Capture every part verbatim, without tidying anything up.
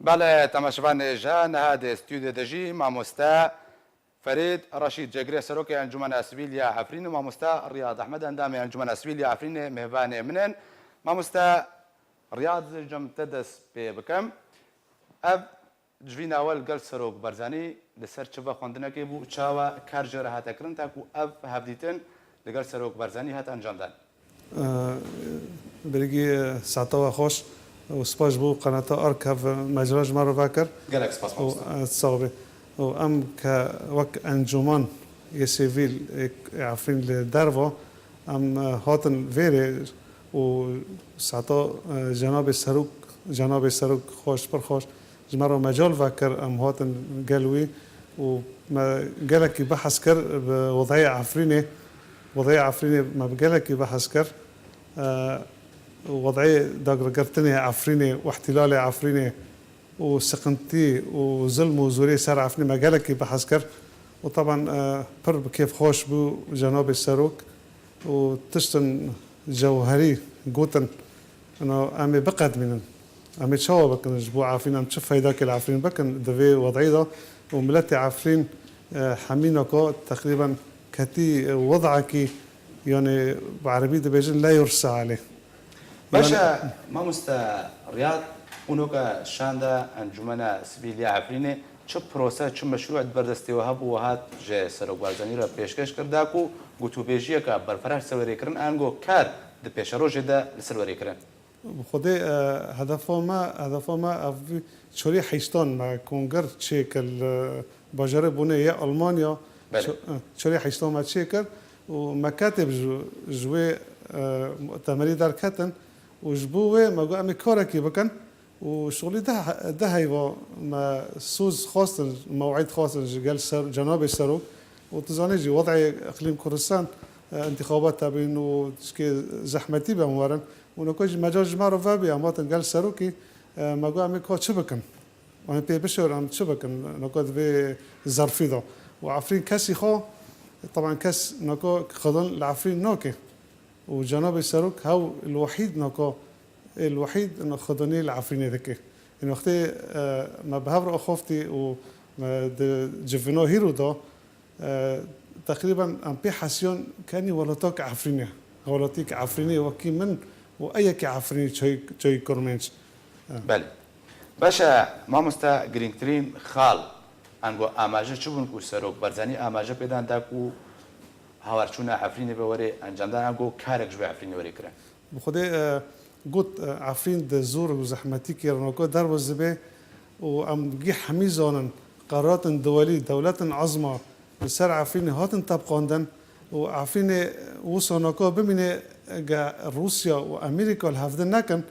Belê, temaşevanê hêja, niha di stûdyo de jî mamoste Ferîd Reşîd, Cegirê Serokê Encûmena Sivîl ya Efrîn û mamoste Riyad Ehmed, endamê Encûmena Sivîl ya Efrînê mêvanê min in. Mamoste Riyad, ez ê cem te dest pê bikim. Ev civîna we li gel Serok Barzanî li ser çi vexwendinekê bû, çawa kar jê re hate kirin, ta ku ev hevdîtin li gel Serok Barzanî hat encamdan? Ee, Birgî, e, saeta we xweş û spas ji bo qenata Ark hev mecra ji me re vekir. Gelek spas, mamoste. Û, e, sax bî. Û em ke wek encûman yê sivîl ê, ê Efrîn li derve, em, e, hatin vêrê û saeta, e, cenabê Serok, cenabê Serok xweş, pir xweş ji me re mecal vekir, em hatin gel wî û me gelekî behs kir bi wedayê Efrînê. Wedayê Efrînê me bi gelekî behs kir. E, wedayê dagirgirtinê Efrînê û îhtîlalê Efrînê û siqintî û zilm û zorê ser Efrînê me gelekî behs kir. Û teban, e, pir bi kêfxweş bû cenabê Serok û tiştin cewherî gotin. Ino em ê biqedmînin. Em ê çawa bikin? Ji bo Efrîn em çi feydakê li Efrîn bikin di vê wedî de? Û miletê Efrîn, e, hemî nako teqrîben ketî, e, wedekî, yanî bi erebî dibêjin la yursa aleyh. Baş e, yanî mamoste Riyad, û noka şanda Encûmena Sivîl ya Efrînê, çi prose, çi meşrû di ber destê we hebû, we hat ji Serok Barzanî re pêşkeş kir, da ku gotûbêjiyeke berfireh ser wê rê kirin, ango kar di pêşerojê de li ser wê rê kirin? Bi xwedê, e, hedefa me, hedefa me ev çarê heştan me konger çêkir li bajarê Bonê yê Almanya. Belê. Ço-, e, çarê heştan me çêkir û me ketê ji, ji wê, e, mutemerî derketin û ji bo wê me got em ê karekî bikin. Û şolî deh, deh heyva me soz xwestin, mew'îd xwestin ji gel ser, cenabê Serok. Û tu zanî jî wed'ê Iqlîm Kurdistan, e, intixabat hebîn û tişkê zehmetî be em werin. Û noko jî mecal ji me re vebî, em hatin gel Serokî, e, me got em ê ka çi bikin? Em ê pê bişêwin, em çi bikin? Noko di vê zerfî de. Û Efrîn kesî xwe, teban kes noko xwedin li Efrîn nake. Û cenabê Serok hew li wehîd nako, ê li wehîd xwedinî li Efrînê dike. Ên wextê, e, me bi hev re axaftî û me di civîna hîro de, e, teqrîben em pê hesiyan kenî welatak Efrînê. Welatik Efrînê wekî min û ê yekê Efrînê çay, çayî Kurmênc. E. Belê. Baş e, mamoste, girîngtirîn xal, ango amaje çi bûn ku Serok Barzanî amaje pê dan da ku hawarçûna Efrînê ve were encamdan, ango karek ji bo Efrînê were kirin? Bi xwedê, e, got, e, Efrîn di zor û zehmetî kê re noko derwiz dibe û em gî hemî zanin qeraratên dewelî, dewletên ezma li ser Efrînê hatin tebqandin û Efrînê wisa noko bimîne ge Rûsya û Amerîka li hevdin nekin,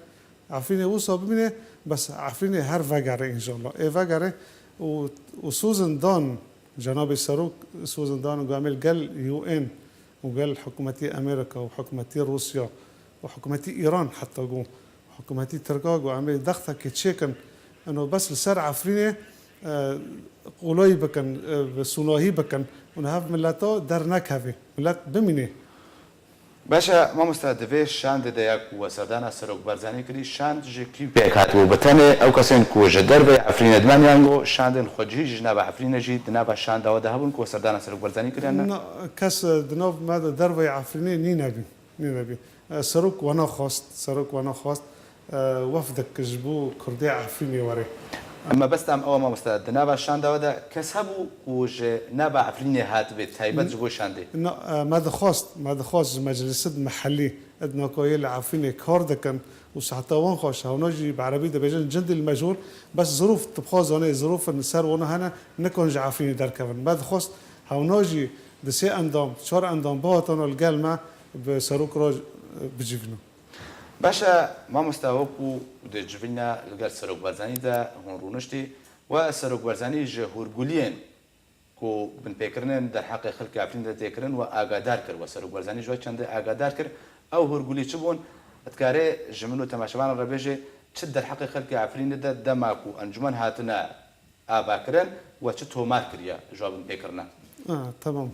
Efrînê wisa bimîne, bes Efrînê her vegere înşallah. Ê vegere û, û sozin dan, cenabê Serok sozin dan û got em ê li gel U N û gel hikûmetî Amerîka û hikûmetî Rûsya û hikûmetî Îran heta got, hikûmetî Tirka got em ê dextekê çêkin. Eno bes li ser Efrînê, e, qolayî bikin, e, bi sûnahî bikin û hev mileta dernekeve, milet bimîne. Baş e, mamoste, di vê şandê de ya ku we serdana Serok Barzanî kirî, şand ji kî pêk hatibû? Bi tenê ew kesên ku ji derveyê Efrînê dimen, yango şandên xwecihî ji nava Efrînê jî di nava şanda we de hebûn ku we serdana Serok Barzanî kiriye, ne? Na, kes, e, di nav me de derveyê Efrînê nînebî, nînebî. E, Serok wena xwest, Serok wena xwest, e, wefdek ji bo Kurdê Efrînê were. Em mebesta em ew e, mamoste, di nava şanda we de kes hebû ku ji nava Efrînê hatibê, taybet ji bo şandê? Na, e, me dixwest, me dixwest ji meclisid mehellî, ed nako yê li Efrînê kar dikin û seheta wan xweş, hewna jî bi erebî dibêjin cindî l-mecûl, bes zirûf, tu bi xwe zanê, zirûfin li ser wana hene, nikon ji Efrînê derkevin. Me dixwest hewna jî di sê endam, çar endam bihatana li gel me bi Serok re, e, bicivînin. Baş e, mamoste, wekû di civîna li gel Serok Barzanî de hûn rûniştî, we Serok Barzanî ji hûrguliyên ku binpêkirinên derheqê xelkê Efrînê de tê kirin we agadar kir, we Serok Barzanî ji we çendê agadar kir. Ew hûrgulî çi bûn? Dikare ji min û temaşevanan re bêje, çi derheqê xelkê Efrînê de dema ku encûmen hatine avakirin we çi tomar kiriye ji we binpêkirine? Ha, tamam.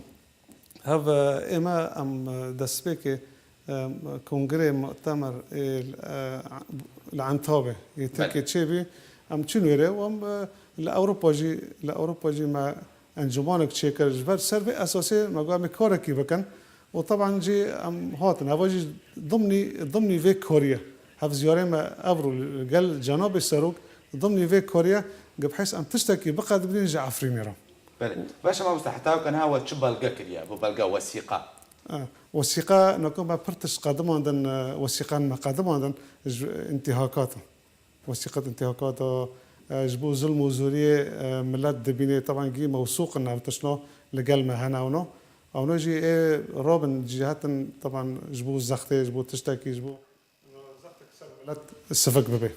Hev, e, ême em, e, destpêkê, e, kongrê mu'temer ê, e, li Entabê yê Belê. Tirkiyê çêbî, Em çûn wêrê û em, e, li Ewropa jî, li Ewropa jî me encûmanek çêkir. Ji ber ser vê esasê me got em ê karekî bikin. Û teban jî em hatin. Heva jî dimnî, dimnî vê kariyê. Hevziyarê me evro li gel Cenabê Serok dimnî vê kariyê, gibhês em tiştekî biqedibînin ji Efrînê re. Belê. Baş e mamoste, heta weke niha we çi belge kiriye? Bu belge, wesîqa? E, wesîqa, nako me pir tişt qedimandin, e, wesîqan me qedimandin ji întîhakatan. Wesîqet întîhakata, e, ji bo zulm û zoriyê, e, milet dibînê, teban gî mewsûq in ev tiştno li gel me hene ewno. Ewno jî ê rabin cîhetin, teban ji bo zextê, ji bo tiştekî, ji bo zextek ser milet sivik bibe.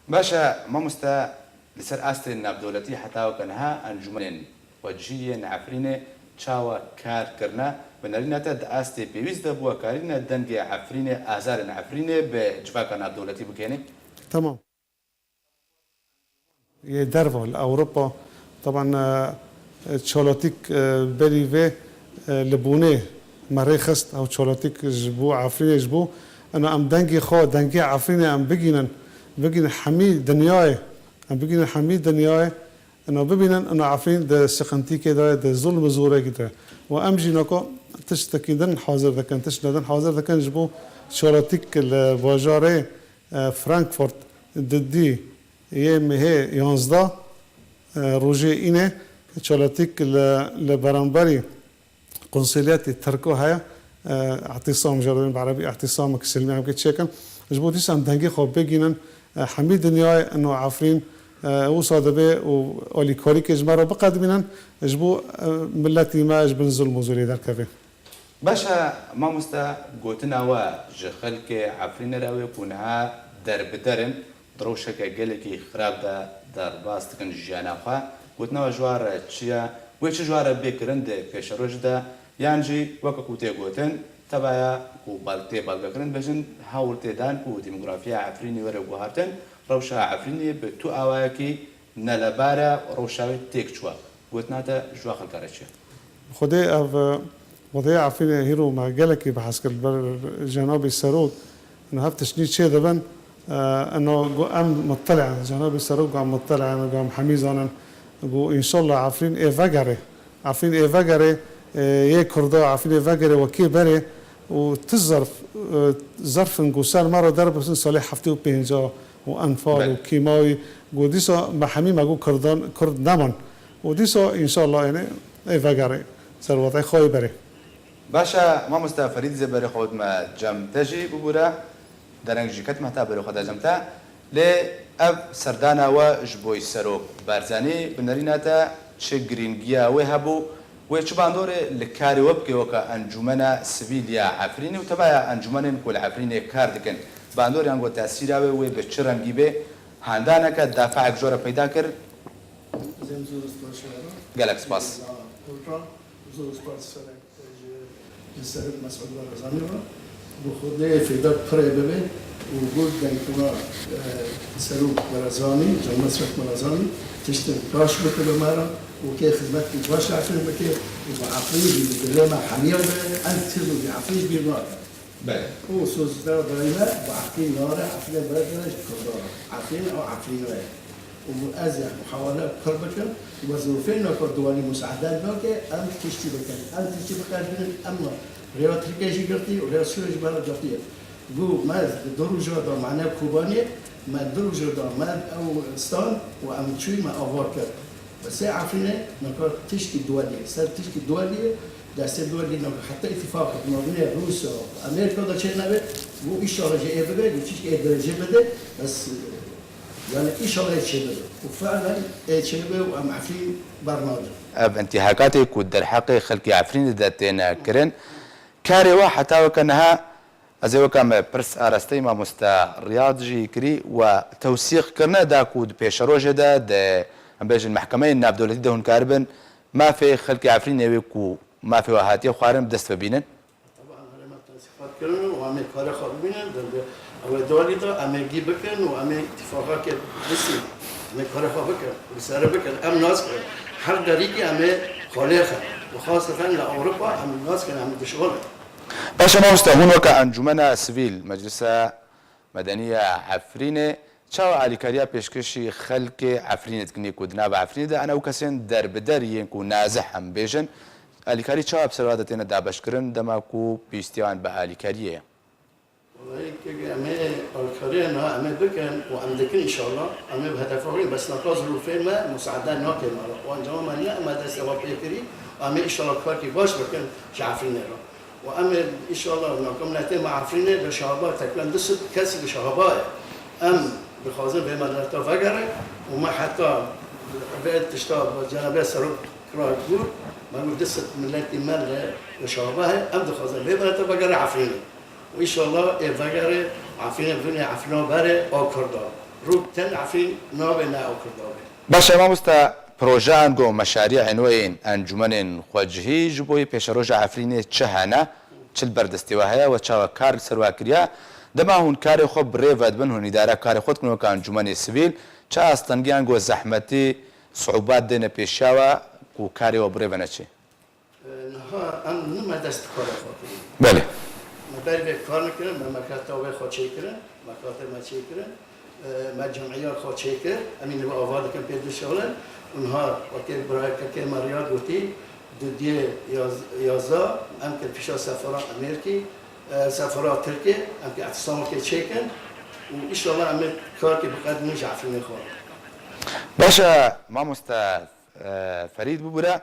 Baş e, mamoste, li ser astê navdewletî heta weke niha encûmenên xwedicî yên Efrînê çawa kar kirine? Bi nerîna te di astê pêwîst de bi we karîne dengê Efrînê, azarên Efrînê bi civaka navdewletî bigihînî? Tamam. Yê derve li Ewropa, teban, e, çalatîk, e, berî vê, e, li Bonê me rê xist, ew çalatîk ji bo Efrînê, ji bo ina em dengê xwe, dengê Efrînê em bigînin, bigînin hemî dinyayê, em bigînin hemî dinyayê, ina bibînin, ina Efrîn di siqintîkê de ye, di zulm û zorekî de ye. Û em jî nako tiştekî din hazir dikin, tiştekî din hazir dikin ji bo çalatîk li bajarê, e, Frankfurt di dî yê mehê yanzdeh, e, rojê înê çalatîk li, li beramberî konsuliyetê Tirko heye, e, îhtîsam, ji ber bi îhtîsamek silmî em kê çêkin. Ji bo dîsa em dengê xwe bigînin, e, hemî dinyayê ino Efrîn, e, wisa dibe û alîkarîkê ji me re biqedimînin, ji bo, e, miletî me ji bin zulm û zorê derkeve. Baş e, mamoste, gotina we ji xelkê Efrînê re wê ku niha derbider in, di rewşeke gelekî xirab de derbas dikin jiyana xwe. Gotina we ji wan re çi ye? Wê çi ji wan re bê kirin di pêşerojê de? Yan jî weke ku tê gotin, tevaya ku bal-, tê balvekirin dibêjin, hewl tê dan ku demografiya Efrînê were guhartin, rewşa Efrînê bi tu awayekî nelebar e, rewşa wê têk çûye. Gotina te ji wan xelka re çi ye? Xwedê ev, e, xwedê Efrînê hîro me gelekî behs kir li ber Cenabê Serok. Ino hev tiştnî çê dibin, e, ino got em muttele in. Cenabê Serok got em muttele in, got em hemî zanin. Got înşallah Efrîn ê vegerê. Efrîn ê vegerê, e, yê Kurda, Efrîn ê vegerê wekî berê û ti zerf, e, zerfin ku ser me re derbisin salê heftê û pênca û enfal û Belê. Kîmawî, ku dîsa me hemî me ku Kurdan, Kurd neman. Û dîsa înşallah, yani, ê vegerê ser wezê xwe yê berê. Baş e, mamoste Ferîd, zê berê xwe dime cem te jî bibûre. Dereng jî ketim heta berê xwe de cem te. Lê ev serdana we ji bo Serok Barzanî bi nerîna te çi girîngiya wê hebû? Wê çi bandorê li karê we bike weke encûmena sivîl ya Efrînê û tevaya encûmenên ku li Efrînê kar dikin? Bandor yan ku tesîra wê, wê bi çi rengî bê? Handaneke dafeek ji we re peyda kir? Zem zor spas. Gelek spas. Zor spas. Ji Serok Mesûd Barzanî re, bi Xwedê fêda pirê bibe û got dengkuna, e, Serok Barzanî, Can Mesrûd Barzanî, tiştê baş bike bi me re û kê xizmetî baş Efrîn bike û bi Efrîn jî bi dilê me hemiya be, em tîz û bi Efrîn jî bîr nake. Belê. Û sozîtara dayî me bi Efrîn nare, Efrîn berek nare ji Kurdan re. Efrîn ew Efrîn re ye. Û ez ê muhawele pir bikim. Wezîfeyê naka duwalî musaade nake, em tiştî bikin. Em tiştî biqedînin, em rêya Tirkiyê jî girtî û rêya Sûriyê jî me re girtî ye. Got me di du roja de mane Kobanê, me du roja de me ew stand û em çûyî me ava kir. Bi sê Efrînê naka tiştî duwalî ye. Ser tiştî duwalî ye, destê duwalî naka heta îtîfaqek navînê Rûsya, Amerîka de çênebe, got înşallah jî ê bibe, got çişkî ê derece bide, bes Yani înşallah ê çêbibe. Û fiilen ê çêbibe û em Efrîn bernadin. Ev întîhakatê ku derheqê xelkê Efrînê de têne kirin, karê we heta weke niha, ez ê weke me pirs arasteyî mamoste Riyad jî kirî, we tewsîq kirine da ku di pêşerojê de, di, em bêjin, mehkemeyên navdewletî de hûn karibin mafê xelkê Efrînê wê ku mafê we hatiye xwarin bi dest ve bînin? Teban herê me tensîqat kirin û em ê karê xwe bibînin, di, di, ew ê dualî de em ê gî bikin û em ê îtîfaqakê bisîn. Em ê karê xwe bikin, li serê bikin. Em nas kirin. Her derîkî em ê xwe lê xin. Û xaseten li Ewropa em nas kirin, em dişxwe ne. Baş e mamoste, hûn weke encûmena sivîl, Meclisa Medeniya Efrînê, Çawa alîkariya pêşkêşî xelkê Efrînê dikin, yê ku di nava Efrînê de hene û kesên derbider yên ku nazih em bêjin, alîkarî çawa bi serwa de têne dabeşkirin dema ku pêwîstiya wan bi alîkariyê ye? Wellahî kekê em ê alîkariyê niha em ê bikin û em dikin înşallah. Em ê bi hedefa wî bes niha zirûfê me musaade nake me re. Wan cama me niha em ê destê xwe pê kirî û em ê înşallah karkî baş bikin ji Efrînê re. Û em ê înşallah naka miletê me Efrînê li Şahaba teqrîben du sed kesî li Şahaba ye. Em dixwazin vê mileta vegerin û me heta vê tişta bi cenabê serok kira gûr, me got du sed miletî me li, li Şahaba heye, em dixwazin vê mileta vegerin Efrînê. Û înşallah ê vegerê Efrînê, binê Efrîna berê a Kurda. Rû ten Efrîn nabê ne a Kurda be. Baş e mamoste, projeyan ku meşariyên we yên encûmenên xwecihî ji bo yê pêşeroja Efrînê çi hene? Çi li ber destê we heye? We çawa kar li ser we kiriye? Dema hûn karê xwe bi rê ve dibin, hûn îdare karê xwe dikin weke encûmenê sivîl, çi astengiyan ku zehmetî, siûbat dêne pêşiya we ku karê we bi rê ve neçê? Niha em nime dest bi karê xwe kirin. Belê. Me berî vê kar nekirin, me mekatebê xwe çêkirin, mekatê me çêkirin, e, me cemîya xwe çêkir, em ê niha ava dikin pê dişixulin. Û niha wekî birayekê me Riyad gotî, dudiyê yaz-, yazda em kir pişa sefara Amerîkî, e, sefara Tirkê, em kir îtisam wekê çêkin û înşallah em ê karkê biqedin ji Efrînê xwe. Baş e, mamoste, e, Ferîd bibûre.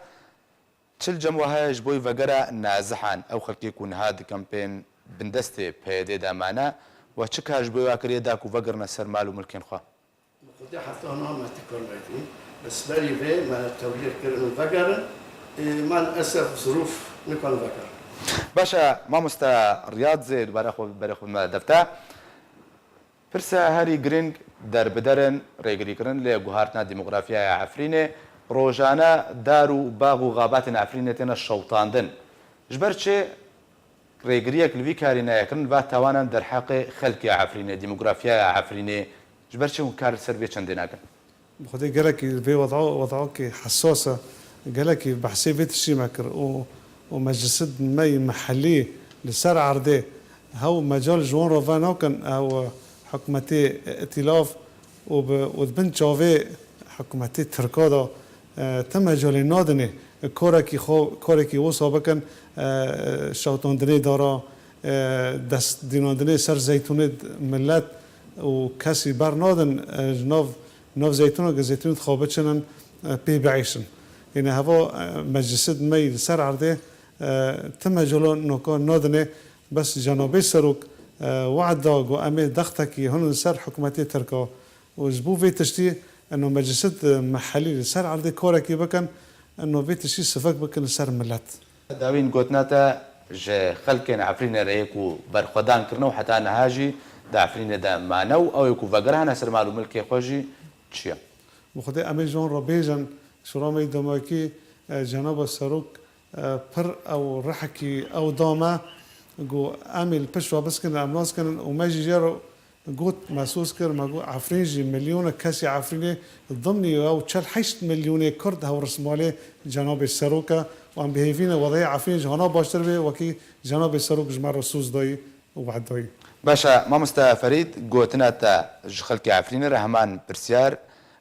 Çi li cem we heye ji bo vegera nazihan, ew xelkê ku niha di kempên bindestê P Y D'ê de mane, we çi kar ji bo wa kiriye da ku vegerine ser mal û milkên xwe? Xwedê heta niha me ti kar nekirî. Bes berî vê me tewlî kirin û vegerin. Ê, mal esef zirûf nikan vegerin. Baş e, mamoste Riyad, zê dubare xwe berê xwe me defte. Pirsa herî girîng derbiderin rêgirîkirin lê guhartina demografiyaya Efrînê, rojane dar û bax û xabatên Efrînê têne şewitandin. Ji ber çi rêgiriyek li vî karî nayê kirin, va tawanan derheqê xelkê Efrînê, demografiyaya Efrînê, ji ber çi hûn kar li ser vê çendê nakin? Bi xwedê gelekî vê weda-, wedakê hesas e, gelekî behsê vê tiştî me kir û, û meclisên me yê mehellî li ser erdê hew mecal ji wan re venakin, ew hikûmetê îtîlaf û bi, û di bin çavê hikûmetê tirka de, e, ti mecalê nadinê karekî xwe, karekî wisa bikin, e, şewitandinê dara, e, destdînandinê ser zeytûnê milet û kesî bernadin, e, ji nav Nav zeytûna ku zeytûnê dixwe biçinin, e, pê bieyşin. Yêne heva, e, meclisê me yî li ser erdê, e, ti mecalo noka nadinê, bes cenabê serok, e, we'd da ku em ê dextekî hinin ser hikûmetê tirka û ji bo vê tiştî eno meclisê, e, mehelî li ser erdê karekî bikin, eno vê tiştî sivek bikin li ser milet. Dawîn gotina te ji xelkên Efrînê re yê ku berxwedan kirine û heta niha jî di Efrînê de mane û ew ê ku vegerhane ser mal û milkê xwe jî çi ye? Bi Xwedê em ê ji wan re bêjin, şûra me yî demekî, e, cenaba serok, e, pir ew rihekî ew da me, ku em ê li pişt ve biskinin, em nas kinin û me jî jê re got, me soz kir, me got, Efrîn jî milyonek kesê Efrînê dimnî ew çel heşt milyonê Kurd hewrismalê cenabê serok e û em bi hêvî ne wedayê Efrîn ji hana baştir bê, wekî cenabê serok ji me re soz dayî û we'd dayî. Baş e, mamoste Ferîd, gotina te ji xelkê Efrînê re heman pirsiyar,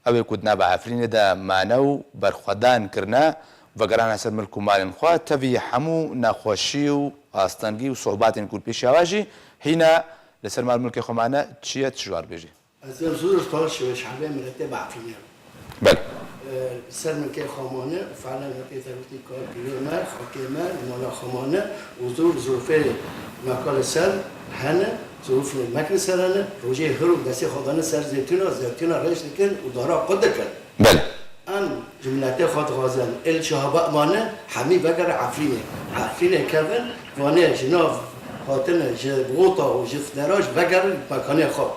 ew ê ku di nava Efrînê de mane û berxwedan kirine, vegerane ser milk û malên xwe, tevî hemû nexweşî û astengî û siûbatên ku li pêşiya we jî hîne li ser mal milkê xwe mane, çi ye, tu ji wan re bêjî? Ez ê zor paş ji xelkê miletê bi Efrînê re. Belê. Ee, ser milkê xwe mane û fiilen wekî te gotî karkirê me, xakê me, li mala xwe mane û zor zirûfê naka li ser hene, zirûfê mek li ser hene, rojê hir û destê xwe dane ser zeytûna, zeytûna reş dikin û dara qut dikin. Belê. Em ji miletê xwe dixwazin, ê li Şahabad mane, hemî vegere Efrînê. Efrînê kevin, vanê ji nav hatine, ji Bogota û ji Fideraş vegerin mekanê xwe.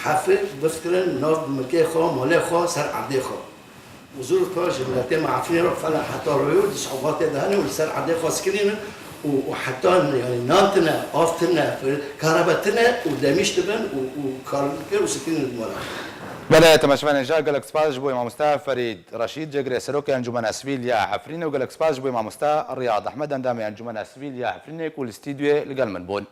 Hefê bifikirin nav milkê xwe, malê xwe, ser erdê xwe. Û zor ka ji miletê me Efrînê re fiilen heta royo di siûbatê de hene û li ser erdê xwe sikinînin û, û heta, yanî, nan tine, av tine, karebe tine û demîş dibin û, û kar dikir û sikinînin mala. Belê, temaşevanên hêja, gelek spas ji bo mamoste Ferîd Reşîd, cêgirê serokê Encûmena Sivîl ya Efrînê û gelek spas ji bo mamoste Riyad Ehmed, endamê Encûmena Sivîl ya Efrînê ku li stûdyoyê li gel min bûn.